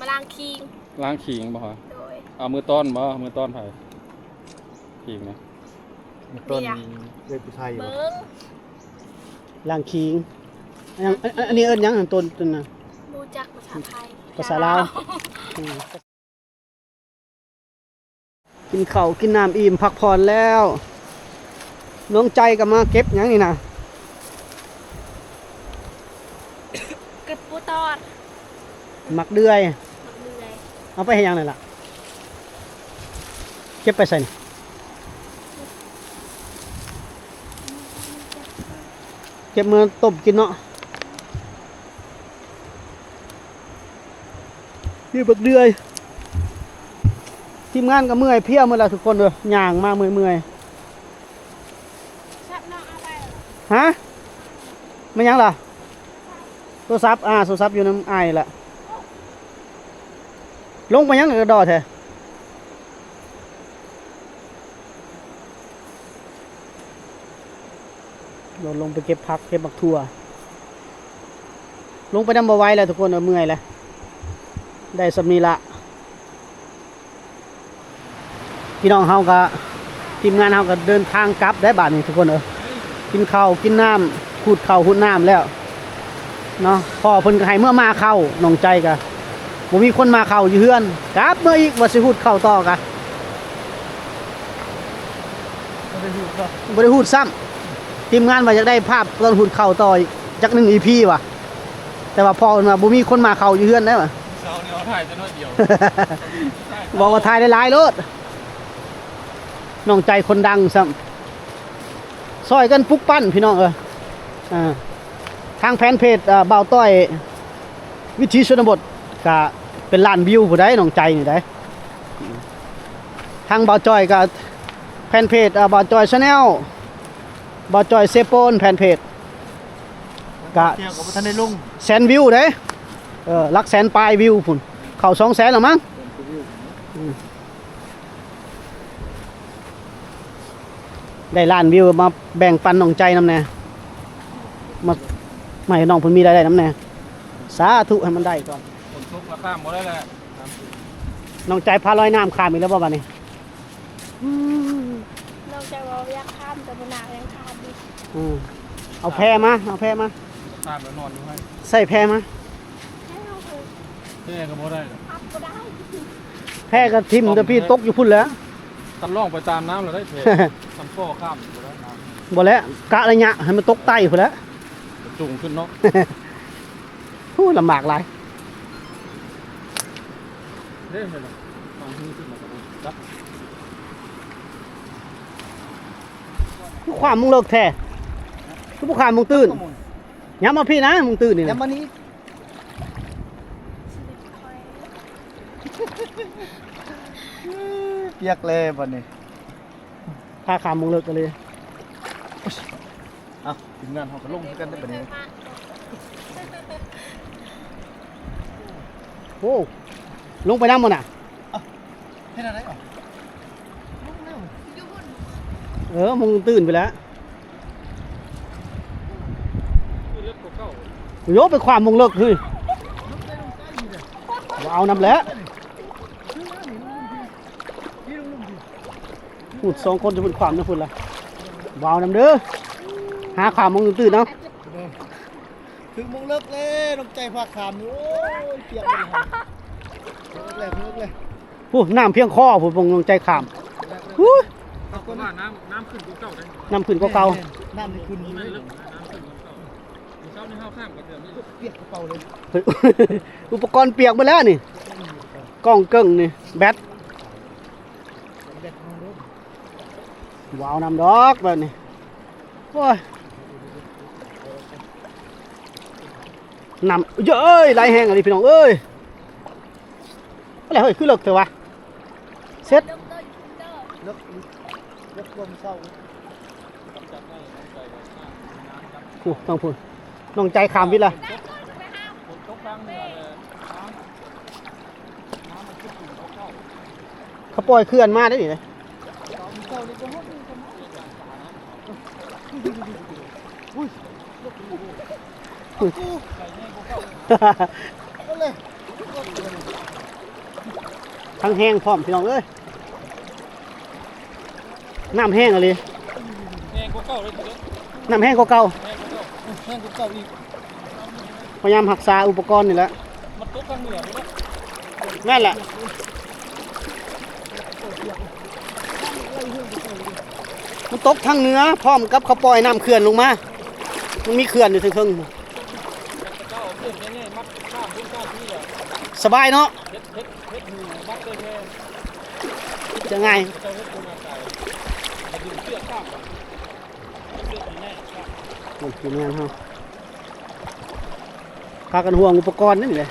ມາລ້າງຄີງ. ລ້າງຄີງບໍ່? ໂດຍ. ເອົາມືຕ້ອນບໍ່? ມືຕ້ອນໃຜ? ຄີງນະ ມີຕົ້ນ ເອີຍ ເອື້ອຍຜູ້ໄທຢູ່ ເບິ່ງ ລ້າງຄີງ. ອັນ ອັນ ອັນນີ້ເອີ້ນຫຍັງຫັ້ນ? ຕົ້ນ ຕົ້ນນະ ບໍ່ຮູ້ຈັກພາສາໄທ ພາສາລາວ ພາສາລາວ. ອືມ ກິນເຂົ້າກິນນ້ຳອີ່ມ ພັກຜ່ອນແລ້ວ. ນ້ອງໃຈກໍມາເກັບຫຍັງນີ້ນະ? ເກັບປູຕອດ. ໝາກເດືອຍ ໝາກເດືອຍ. ເອົາໄປເຮັດຫຍັງນັ້ນລະ? ເກັບໄປໃສນີ້? ເກັບມາຕົ້ມກິນເນາະ. ນີ້ບັກເດືອຍ. ທີມງານກໍເມື່ອຍເພຍໝົດແລ້ວທຸກຄົນເດີ ຍ່າງມາເມື່ອຍໆ. ຮະ? ແມ່ນຫຍັງລະ? ໂທລະສັບ ອ່າ ໂທລະສັບຢູ່ນຳອ້າຍລະ. ລົງໄປຫຍັງກະດໍແທ້? ໂດດລົງໄປເກັບຜັກເກັບໝາກຖົ່ວ. ລົງໄປນຳບໍ່ໄຫວແລ້ວທຸກຄົນເອີຍ ເມື່ອຍແລ້ວ ໄດ້ສ່ຳນີ້ລະ. ພີ່ນ້ອງເຮົາກະ ທີມງານເຮົາກະເດີນທາງກັບໄດ້ບາດນີ້ທຸກຄົນເອີຍ. ກິນເຂົ້າກິນນ້ຳ ຫູດເຂົ້າຫູດນ້ຳແລ້ວເນາະ. ພໍ່ເພິ່ນກະໃຫ້ເມືອໝ່າເຂົ້າ ນ້ອງໃຈກະບໍ່ມີຄົນໝ່າເຂົ້າຢູ່ເຮືອນ ກັບເມືອອີກ ວ່າຊິຫູດເຂົ້າຕໍ່ກະ ບໍ່ໄດ້ຫູດຊ້ຳ. ທີມງານວ່າຢາກໄດ້ພາບຕອນຫູດເຂົ້າຕໍ່ອີກຈັກໜຶ່ງອີພີວ່າ ແຕ່ວ່າພໍ່ເພິ່ນວ່າບໍ່ມີຄົນໝ່າເຂົ້າຢູ່ເຮືອນໄດ້ວ່າ. ເຊົ້ານີ້ເຮົາຖ່າຍແຕ່ໜ້ອຍດຽວ ບອກວ່າຖ່າຍຫຼາຍໆໂລດ. ນ້ອງໃຈຄົນດັງຊ້ຳ ຊ່ອຍກັນປຸກປັ້ນພີ່ນ້ອງເອີຍ. ອ່າ ທາງແຟນເພຈ ເອີ ບ່າວຕ້ອຍວິຖີຊົນນະບົດ ກະເປັນລ້ານວິວພຸ້ນໃດ໋ ນ້ອງໃຈນີ້ໃດ໋. ທາງບ່າວຈ້ອຍກະແຟນເພຈ ເອີ ບ່າວຈ້ອຍແຊນແນວ ບ່າວຈ້ອຍເຊໂປນ ແຟນເພຈ ກະ ທ່ຽວກໍບໍ່ທັນໄດ້ລົງ ແສນວິວເດ້. ເອີ ຫຼັກແສນປາຍວິວພຸ້ນ ເຂົ້າສອງແສນແລ້ວມັ້ງ. ອືມ ໄດ້ລ້ານວິວ ມາແບ່ງປັນນ້ອງໃຈນຳແດ່ ມາ ມາໃຫ້ນ້ອງເພິ່ນມີລາຍໄດ້ນຳແດ່. ສາທຸໃຫ້ມັນໄດ້ກ່ອນ. ຝົນຕົກລະຂ້າມບໍ່ໄດ້ແຫຼະ. ນ້ອງໃຈພາລອຍນ້ຳຂ້າມອີກແລ້ວບໍ່ບາດນີ້? ອືມ ນ້ອງໃຈວ່າຢາກຂ້າມ ແຕ່ບໍ່ໜາວຍັງຂ້າມຢູ່. ອືມ ເອົາແພມາ ເອົາແພມາ ຂ້າມແລ້ວນອນຢູ່ໃຫ້ ໃສ່ແພມາ. ແພກໍບໍ່ໄດ້ ແພກໍຖິ້ມແຕ່ພີ້ ຕົກຢູ່ພຸ້ນແຫຼະ. ຄັນລ່ອງໄປຕາມນ້ຳແລ້ວໄດ້ແພ ຄັນກໍຂ້າມບໍ່ໄດ້ນ້ຳ. ບໍ່ແຫຼະ ກະໄລຍະໃຫ້ມັນຕົກໃຕ້ພຸ້ນແຫຼະ ສູງຂຶ້ນເນາະ. ໂອ້ ລຳບາກຫຼາຍເດ້. ຄືຄວາມມຶງເລິກແທ້ ຄືບໍ່ຂ້າມມຶງຕື້ນ. ຍາມມາພີ້ນະ ມຶງຕື້ນນີ້ນະ ຍາມມານີ້ ປຽກແລ້ວບາດນີ້ ພາຂ້າມມົງເລິກກັນເລີຍ. ເອົ້າ ທີມງານເຮົາກໍລົງຄືກັນເດ້ບາດນີ້. ໂອ້ ລົງໄປນຳບໍ່ນະ? ເຮັດແນວໃດເອົາ? ເອີ ມົງຕື່ນໄປແລ້ວ. ໂຢ ໄປຂວາງມົງເລິກເຮີ້ຍ. ບໍ່ເອົານຳແຫຼະ. ພຸ້ນ ສອງຄົນຈະເພິ່ນຂວາງນຳພຸ້ນລະ. ບໍ່ເອົານຳເດີ. ຫາຂວາງມົງຕື່ນເອົາ. ເອີ ຖືກມົງເລິກແລ້ວ ນ້ອງໃຈພາຂ້າມນີ້. ໂອ້ຍ ປຽກໝົດແລ້ວ ເລິກແລ້ວ. ພຸ້ນ ນ້ຳພຽງຄໍພຸ້ນ ພວກນ້ອງໃຈຂ້າມ. ຫູ້ຍ ເຂົາກໍວ່ານ້ຳ ນ້ຳຂຶ້ນກວ່າເກົ່າເດ້. ນ້ຳຂຶ້ນກວ່າເກົ່າ. ແມ່ນ ນ້ຳນີ້ຂຶ້ນ. ບໍ່ແມ່ນເລິກ ນ້ຳຂຶ້ນກວ່າເກົ່າ. ມື້ເຊົ້ານີ້ເຮົາຂ້າມກໍເທື່ອນີ້ ປຽກກວ່າເກົ່າເລີຍ. ອຸປະກອນປຽກໝົດແລ້ວນີ້ ກ້ອງເກິ່ງນີ້ ແບັດ ແບັດເຮົາເດີ. ບໍ່ເອົານຳດອກແບບນີ້. ໂອ້ຍ ນ້ຳ ເອີຍ ໄຫຼແຮງອີ່ຫຼີພີ່ນ້ອງເອີຍ. ແລ້ວເຮີ້ຍ ຄືເລິກແທ້ວະ. ເສັດ ເລິກ ເລິກ ເລິກກວ່າເຊົ້າ. ໂອ້ ທາງພຸ້ນ ນ້ອງໃຈຂ້າມວິດລະ. ເຂົາປ່ອຍເຂື່ອນມາໄດ້ນີ້ເດ້. ອຸ້ຍ ເອົາເລີຍ. ທັງແຮງພ້ອມ ພີ່ນ້ອງເອີຍ. ນ້ຳແຮງອີ່ຫຼີ ແຮງກວ່າເກົ່າເລີຍ ນ້ຳແຮງກວ່າເກົ່າ ແຮງກວ່າເກົ່າ ແຮງກວ່າເກົ່າອີກ. ພະຍາຍາມຮັກສາອຸປະກອນນີ້ແຫຼະ ມັນຕົກທາງເໜືອເດ້. ແມ່ນແຫຼະ ມັນຕົກທາງເໜືອ ພ້ອມກັບເຂົາປ່ອຍນ້ຳເຂື່ອນລົງມາ ມັນມີເຂື່ອນຢູ່ເທິງໆ. ສະບາຍເນາະ ຈະງ່າຍ. ໂອ້ຍ ທີມງານເຮົາ ພາກັນຫ່ວງອຸປະກອນນັ້ນແຫຼະ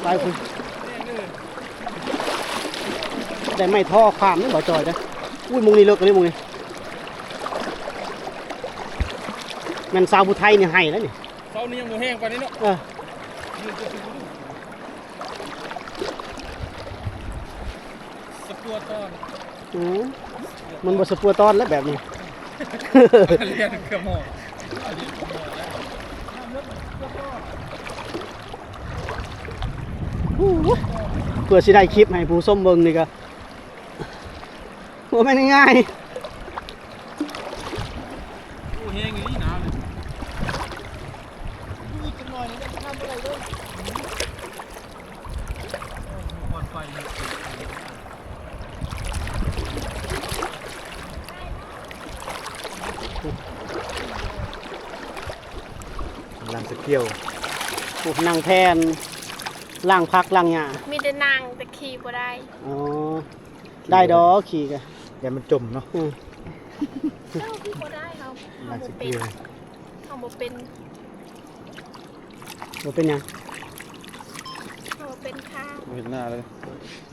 ໄປພຸ້ນ ໄດ້ໄມ້ທໍ່ຂ້າມເດ້ ບໍ່ຈ່ອຍເດ້. ອຸ້ຍ ໝ່ອງນີ້ເລິກເລີຍ ໝ່ອງນີ້ ແມ່ນສາວຜູ້ໄທນີ້ໄຫ້ແລ້ວນີ້. ເສົານີ້ຍັງບໍ່ແຮງປານນີ້ເນາະ ເອີ ສະກົວຕອນ ອືມ ມັນບໍ່ສະປົວຕອນແລ້ວແບບນີ້ ເລື່ອນກະໝໍ້ ເພື່ອຊິໄດ້ຄລິບໃຫ້ຜູ້ຊົມເບິ່ງນີ້ກະບໍ່ແມ່ນງ່າຍ. ໂອ້ ແຮງອີ່ຫຼີໜາວນີ້ ຢູ່ຈັກໜ້ອຍນີ້ຍັງທຳບໍ່ໄດ້ເລີຍ. ນາງສະກຽວ ໂອ້ ນາງແຜ່ນ ລ້າງຜັກລ້າງຫຍ້າ ມີແຕ່ນັ່ງແຕ່ຂີ່ບໍ່ໄດ້. ອໍ ໄດ້ດອກ ຂີ່ກະ ຢ້ານມັນຈົມເນາະ. ອືມ ເຮົາຂີ່ບໍ່ໄດ້ ເຮົາ ນາງສະກຽວ ເຮົາບໍ່ເປັນ ບໍ່ເປັນຫຍັງ ເຮົາບໍ່ເປັນຄ່າ ບໍ່ເຫັນໜ້າເລີຍ.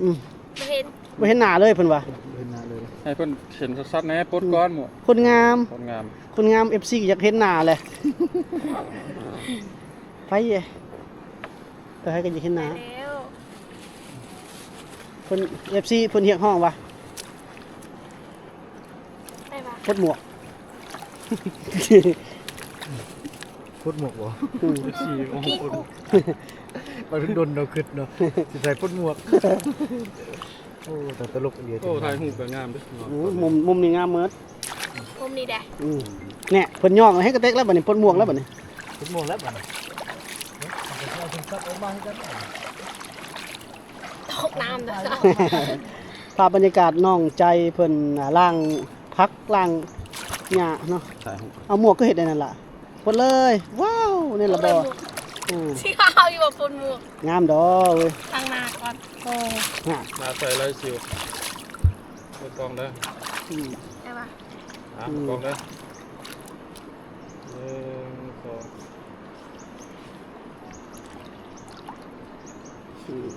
ອືມ ບໍ່ເຫັນ ບໍ່ເຫັນໜ້າເລີຍເພິ່ນວ່າ ບໍ່ເຫັນໜ້າເລີຍ ໃຫ້ເພິ່ນເຫັນຊັດໆແດ່. ປົດກ່ອນໝວກ ຄົນງາມ ຄົນງາມ ຄົນງາມ ເອັຟຊີ ກໍຢາກເຫັນໜ້າແຫຼະ ໄປ ໃຜໆກໍຢາກເຫັນໜ້າ ໄປແລ້ວ ເພິ່ນ ເອັຟຊີ ເພິ່ນຮຽກຮ້ອງວ່າ ໄປວ່າ ປົດໝວກ ປົດໝວກບໍ່? ອືມ ຊິ ໂອ້ໂຫ ມັນເປັນດົນເນາະ ຄຶດເນາະ ຊິໃສ່ປົດໝວກ. ໂອ້ ຕາຕະຫຼົກອີ່ຫຼີ. ໂອ້ ຖ່າຍຮູບກໍງາມເດ້ເນາະ. ອືມ ມຸມ ມຸມນີ້ງາມໝົດ ມຸມນີ້ແດະ. ອືມ ແນ່ ເພິ່ນຍ້ອງໃຫ້ກະເຕັກແລ້ວບັດນີ້ ປົດໝວກແລ້ວບັດນີ້ ປົດໝວກແລ້ວບັດນີ້ ເອົາເຂັມຂັດອອກມາໃຫ້ກັນ. ຕົກນ້ຳເດີ. ພາບບັນຍາກາດນ້ອງໃຈເພິ່ນ ອ່າ ລ້າງຜັກລ້າງຫຍ້າເນາະ. ເອົາໝວກຄືເຮັດອັນນັ້ນລະ ປົດເລີຍ. ວ້າວ ນີ້ລະບໍ່ ອືມ ຊິເອົາຢູ່ບໍ່ປົດໝວກ. ງາມດອກເວີຍ ທາງໜ້າກ່ອນ. ໂອ້ ໜ້າໃສ່ລາຍຊິວ. ເປີດກ້ອງເດີ. ອືມ ໄດ້ປະ? ອ່າ ອືມ ເປີດກ້ອງເດີ. ໜຶ່ງ ສອງ ອືມ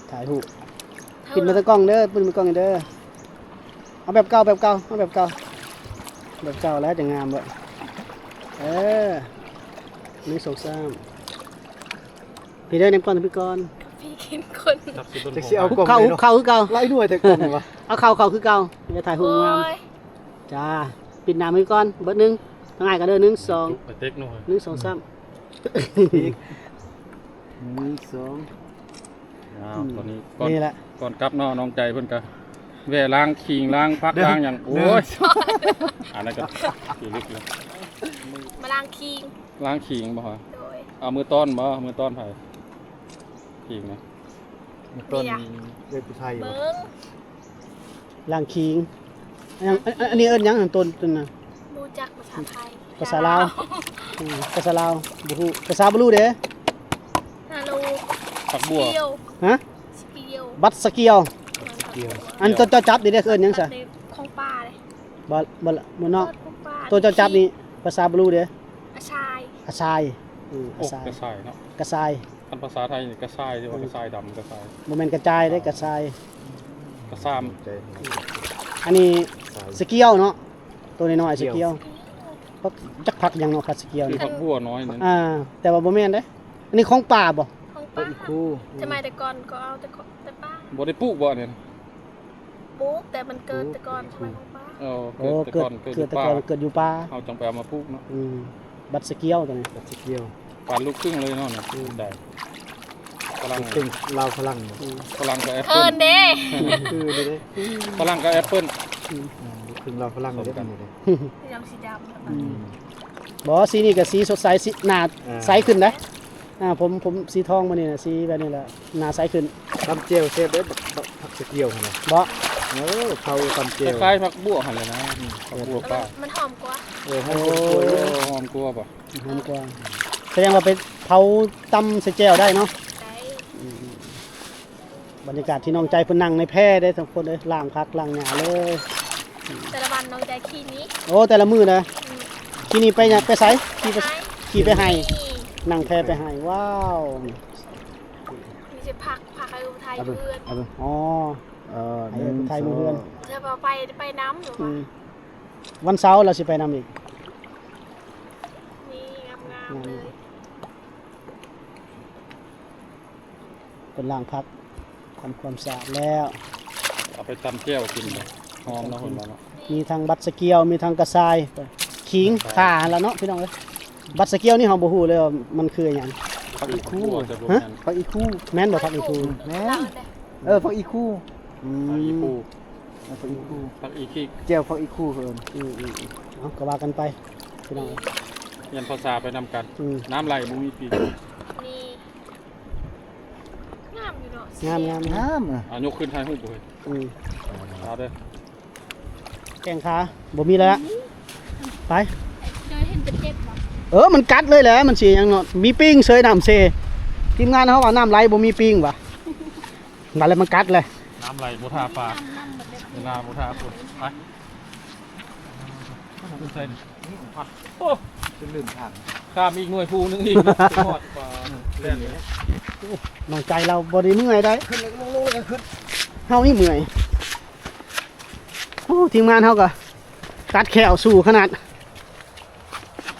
ຖ່າຍຮູບ ປິ່ນມາຕາກ້ອງເດີ ປິ່ນມາກ້ອງເດີ. ເອົາແບບເກົ່າ ແບບເກົ່າ ເອົາແບບເກົ່າ ແບບເກົ່າແລ້ວຈະງາມເວີຍ. ເອີ ໜຶ່ງ ສອງ ສາມ. ພີ່ເດີ ແນມກ້ອງ ພີ່ກ່ອນ ພີ່ກິນຄົນ ຈັກຊິເອົາກ້ອງ ເຂົ້າ ເຂົ້າຄືເກົ່າ. ຫຼາຍໜ່ວຍແຕ່ກ້ອງວະ. ເອົາເຂົ້າ ເຂົ້າຄືເກົ່າ ຈະຖ່າຍຮູບງາມ. ໂອ້ຍ ຈ້າ ປິດໜ້າມືກ່ອນ ເບີດໜຶ່ງ ທາງອ້າຍກໍເດີ ໜຶ່ງ ສອງ ໄປເຕັກໜ່ອຍ ໜຶ່ງ ສອງ ສາມ. ໜຶ່ງ ສອງ. ອ້າວ ອືມ ຕອນນີ້ກ່ອນ ນີ້ແຫຼະ ກ່ອນກັບເນາະ ນ້ອງໃຈເພິ່ນກະແວ່ລ້າງຂີງ ລ້າງຜັກ ເດີ ລ້າງຫຍັງ. ໂອ້ຍ ອັນນັ້ນກໍຊິລຶກເລີຍ ມາລ້າງຂີງ ລ້າງຂີງບໍ່? ໂດຍ ເອົາມືຕ້ອນບໍ່? ມືຕ້ອນໃຜ? ຂີງນະ ມີຕົ້ນເດັກຜູ້ຊາຍຢູ່ ເບິ່ງ ລ້າງຂີງ. ອັນ ອັນ ອັນນີ້ເອີ້ນຫຍັງຫັ້ນ? ຕົ້ນ ຕົ້ນນະ ບໍ່ຮູ້ຈັກພາສາໄທ ພາສາລາວ ພາສາລາວ ອືມ ພາສາລາວບໍ່ຮູ້. ພາສາບາລູເດ? ຮາໂລ ຜັກບົວ ສະກິວ ຮະ? ສະກິວ ບັດສະກິວ ອັນເຈົ້າ ເຈົ້າຈັບນີ້ເດ ເອີ້ນຫຍັງຊະ? ຂອງປ່າເດ. ບໍ່ ບໍ່ລະ ໝູນອກ ຂອງປ່າ ໂຕເຈົ້າຈັບນີ້ພາສາບາລູເດ? ອາຊາຍ ອາຊາຍ ອືມ ອາຊາຍ ໂອ້ ກະຊາຍເນາະ ກະຊາຍ. ຄັນພາສາໄທນີ້ກະຊາຍ ຫຼືວ່າ ອືມ ກະຊາຍດຳ ກະຊາຍ ບໍ່ແມ່ນກະຈາຍເດ້ ກະຊາຍ ກະຊາມ. ອັນນີ້ສະກຽວເນາະ ໂຕນ້ອຍໆ ສະກຽວ ສະກຽວ ຈັກຜັກຫຍັງເນາະ ຜັກສະກຽວນີ້ ຄືຜັກບົວນ້ອຍນັ້ນ. ອ່າ ແຕ່ວ່າບໍ່ແມ່ນເດ້. ອັນນີ້ຂອງປ່າບໍ່? ຂອງປ່າ ອີຄູ ສະໄໝແຕ່ກ່ອນກໍເອົາແຕ່ຂອງ ແຕ່ປ່າ ບໍ່ໄດ້ປູກບໍ່ອັນນີ້? ປູກ ແຕ່ມັນເກີດແຕ່ກ່ອນ ສະໄໝຂອງປ່າ. ເອີ ເກີດແຕ່ກ່ອນ ເກີດຢູ່ປ່າ ເກີດຢູ່ປ່າ ເຮົາຈັ່ງໄປເອົາມາປູກເນາະ. ອືມ ບັດສະກຽວໂຕນີ້ ບັດສະກຽວ. ປານລູກຄຶ່ງເລີຍເນາະນີ້ ອືມ ໄດ້ ຝຣັ່ງ ລູກຄຶ່ງລາວຝຣັ່ງ ອືມ ຝຣັ່ງກັບແອັບເປິ້ນ ເພິ່ນເດ້ ຄືຢູ່ເດ້ ຝຣັ່ງກັບແອັບເປິ້ນ ອືມ ອືມ ລູກຄຶ່ງລາວຝຣັ່ງເດ້ ສົມກັນ ນີ້ເດ້ ສີດຳ ສີດຳ ອືມ ອືມ ບໍ່ ສີນີ້ກໍສີສົດໃສ ສີໜ້າ ອ່າ ໃສຂຶ້ນນະ ອ່າ ຜົມ ຜົມສີທອງມື້ນີ້ນະ ສີແບບນີ້ແຫຼະ ໜ້າໃສຂຶ້ນ ຕຳແຈ່ວແຊບເດ້ ບັກ ບັກ ຜັກສະກຽວຫັ້ນນະ ບໍ່ ເອີ ເຜົາຕຳແຈ່ວ ຄ້າຍໆ ຜັກບົວຫັ້ນແຫຼະນະ ອືມ ຜັກບົວປ່າ ມັນ ມັນຫອມກວ່າ ເອີ ຫອມກວ່າ ໂອ້ ຫອມກວ່າບໍ່? ຫອມກວ່າ ສະແດງວ່າໄປເຜົາຕຳໃສ່ແຈ່ວໄດ້ເນາະ ໄດ້ ອືມ ບັນຍາກາດທີ່ນ້ອງໃຈເພິ່ນນັ່ງໃນແພເດ້ທຸກຄົນເອີຍ ລ້າງຜັກລ້າງຫຍ້າເລີຍ ແຕ່ລະວັນນ້ອງໃຈຂີ່ໜີ ໂອ້ ແຕ່ລະມື້ນະ ອືມ ຂີ່ໜີໄປຫຍັງ ໄປໃສ? ຂີ່ໄປ ໄປໄຮ່ ຂີ່ໄປໄຮ່ ນີ້ ນັ່ງແພໄປໄຮ່ ວ້າວ ນີ້ຊິຜັກ ຜັກໃຫ້ໄທ ເອົາໄປ ເພື່ອນ ເອົາໄປ ອໍ ເອີ ໃຫ້ໄທ ໜຶ່ງ ເພື່ອນ ສອງ ເພື່ອນ ເອົາໄປ ໄປນຳຢູ່ ອືມ ວ່າ ວັນເສົາລາວຊິໄປນຳອີກ ນີ້ງາມໆ ເລີຍ ເພິ່ນລ້າງຜັກ ທຳຄວາມສະອາດແລ້ວ ເອົາໄປຕຳແຈ່ວກິນ ຫອມເນາະ ເພິ່ນວ່າເນາະ ມີທັງບັກສະກຽວ ມີທັງກະຊາຍ ຂີງ ຂ່າ ຫັ້ນລະເນາະ ພີ່ນ້ອງເອີຍ ບັກສະກຽວນີ້ເຮົາບໍ່ຮູ້ເລີຍວ່າມັນຄືຫຍັງ ຜັກອີຄູ ຮະ ຜັກອີຄູ ແມ່ນບໍ່ ຜັກອີຄູ ແມ່ນ ເອີ ຜັກອີຄູ ອືມ ຜັກອີຄູ ເອີ ຜັກອີຄູ ຜັກອີຄີກ ແຈ່ວຜັກອີຄູເພິ່ນ ອືມໆໆ ເອົາ ກໍວ່າກັນໄປ ພີ່ນ້ອງເອີຍ ຮຽນພາສາໄປນຳກັນ ອືມ ນ້ຳໄຫຼບໍ່ມີປີ ມີ ງາມຢູ່ເນາະ ງາມໆ ງາມ ອ່ະ ຍົກຂຶ້ນຖ່າຍຮູບເລີຍ ອືມ ເອົາເດີ້ ແຂ້ງຂາບໍ່ມີແລ້ວ ໄປ ເດີນເຫັນແຕ່ເຈັບບໍ່ ເອີ ມັນກັດເລີຍແຫຼະ ມັນຊິຫຍັງເນາະ ມີປິງເສີຍນ້ຳເຊ ທີມງານເຮົາວ່ານ້ຳໄຫຼບໍ່ມີປິງວ່າ ນັ້ນແຫຼະມັນກັດເລີຍ ນ້ຳໄຫຼບໍ່ຖ້າປາ ນ້ຳ ນ້ຳບໍ່ແບບ ເວລາບໍ່ຖ້າຝົນ ໄປ ໃສ່ ໂອ້ ຈົນລືມທາງ ຂ້າມອີກໜ່ວຍພູໜຶ່ງອີກເນາະ ຮອດປາ ແລ່ນເລີຍ ນ້ອງໃຈລາວບໍ່ໄດ້ເມື່ອຍໃດ ຂຶ້ນລົງໆ ແລ້ວກໍຂຶ້ນ ເຮົານີ້ເມື່ອຍ ໂອ້ ທີມງານເຮົາກໍຕັດແຂ້ວສູ້ຂະໜາດ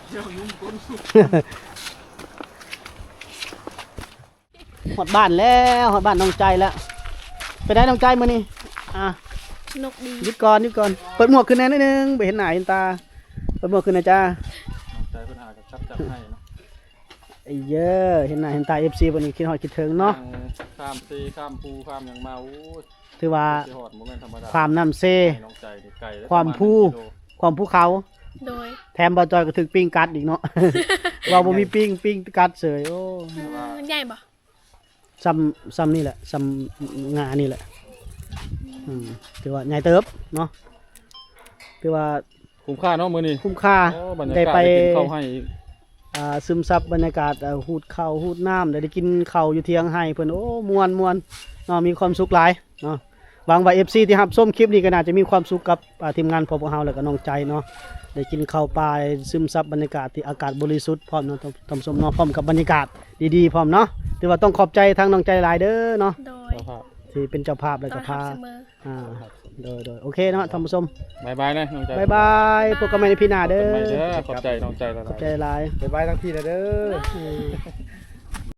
ແຂ້ວຍຸງກົ້ນສຸດ ຮອດບ້ານແລ້ວ ຮອດບ້ານນ້ອງໃຈແລ້ວ ເປັນໃດນ້ອງໃຈມື້ນີ້ ອ່າ ສະໜຸກດີ ຢຸດກ່ອນ ຢຸດກ່ອນ ເປີດໝວກຂຶ້ນແດ່ໜ້ອຍໜຶ່ງ ບໍ່ເຫັນໜ້າເຫັນຕາ ເປີດໝວກຂຶ້ນນະຈ້າ ນ້ອງໃຈເພິ່ນຫາກັບຈັບຈັບໃຫ້ເນາະ ເອີ ເຫັນໜ້າເຫັນຕາເອັຟຊີເພິ່ນກໍຄິດຮອດຄິດເຖິງເນາະ ຂ້າມເຊ ຂ້າມພູ ຂ້າມຫຍັງມາ ໂອ້ຍ ຖືວ່າ ຊິຮອດບໍ່ແມ່ນທຳມະດາ ຄວາມນ້ຳເຊ ນ້ອງໃຈນີ້ໄກ ຄວາມພູ ປະມານ ຄວາມພູເຂົາ ໂດຍ ແຖມບ່າວຈອຍກໍຖືກປິງກັດອີກເນາະ ວ່າບໍ່ມີປິງ ປິງກັດເສີຍ ໂອ້ ອືມ ມັນໃຫຍ່ບໍ່? ຊ່ຳ ຊ່ຳນີ້ແຫຼະ ຊ່ຳງານີ້ແຫຼະ ອືມ ຖືວ່າໃຫຍ່ເຕີບເນາະ ຖືວ່າຄຸ້ມຄ່າເນາະມື້ນີ້ ຄຸ້ມຄ່າ ໂອ້ ບັນຍາກາດ ໄດ້ໄປ ໄດ້ກິນເຂົ້າໄຮ່ອີກ ອ່າ ຊຶມຊັບບັນຍາກາດ ເອີ ຮູດເຂົ້າຮູດນ້ຳ ໄດ້ ໄດ້ກິນເຂົ້າຢູ່ຖຽງໄຮ່ເພິ່ນ ໂອ້ ມ່ວນ ມ່ວນເນາະ ມີຄວາມສຸກຫຼາຍເນາະ ຫວັງວ່າເອັຟຊີທີ່ຮັບຊົມຄລິບນີ້ກໍໜ້າຈະມີຄວາມສຸກກັບ ອ່າ ທີມງານພວກເຮົາ ແລ້ວກໍນ້ອງໃຈເນາະ ໄດ້ກິນເຂົ້າປ່າ ຊຶມຊັບບັນຍາກາດທີ່ອາກາດບໍລິສຸດພ້ອມເນາະ ທ່ານ ທ່ານຜູ້ຊົມເນາະ ພ້ອມກັບບັນຍາກາດດີໆພ້ອມເນາະ ຖືວ່າຕ້ອງຂອບໃຈທາງນ້ອງໃຈຫຼາຍເດີເນາະ ໂດຍ ທີ່ເປັນເຈົ້າພາບ ແລ້ວກໍພາ ອ່າ ໂດຍໆ ໂອເຄເນາະທ່ານຜູ້ຊົມ ບາຍບາຍນະນ້ອງໃຈ ບາຍບາຍ ບາຍບາຍ ພົບກັນໃໝ່ໃນພີ້ໜ້າເດີ ຂອບໃຈນ້ອງໃຈຫຼາຍໆ ຂອບໃຈຫຼາຍ ບາຍບາຍທັງພີ້ນະເດີ ບາຍບາຍ ອືມ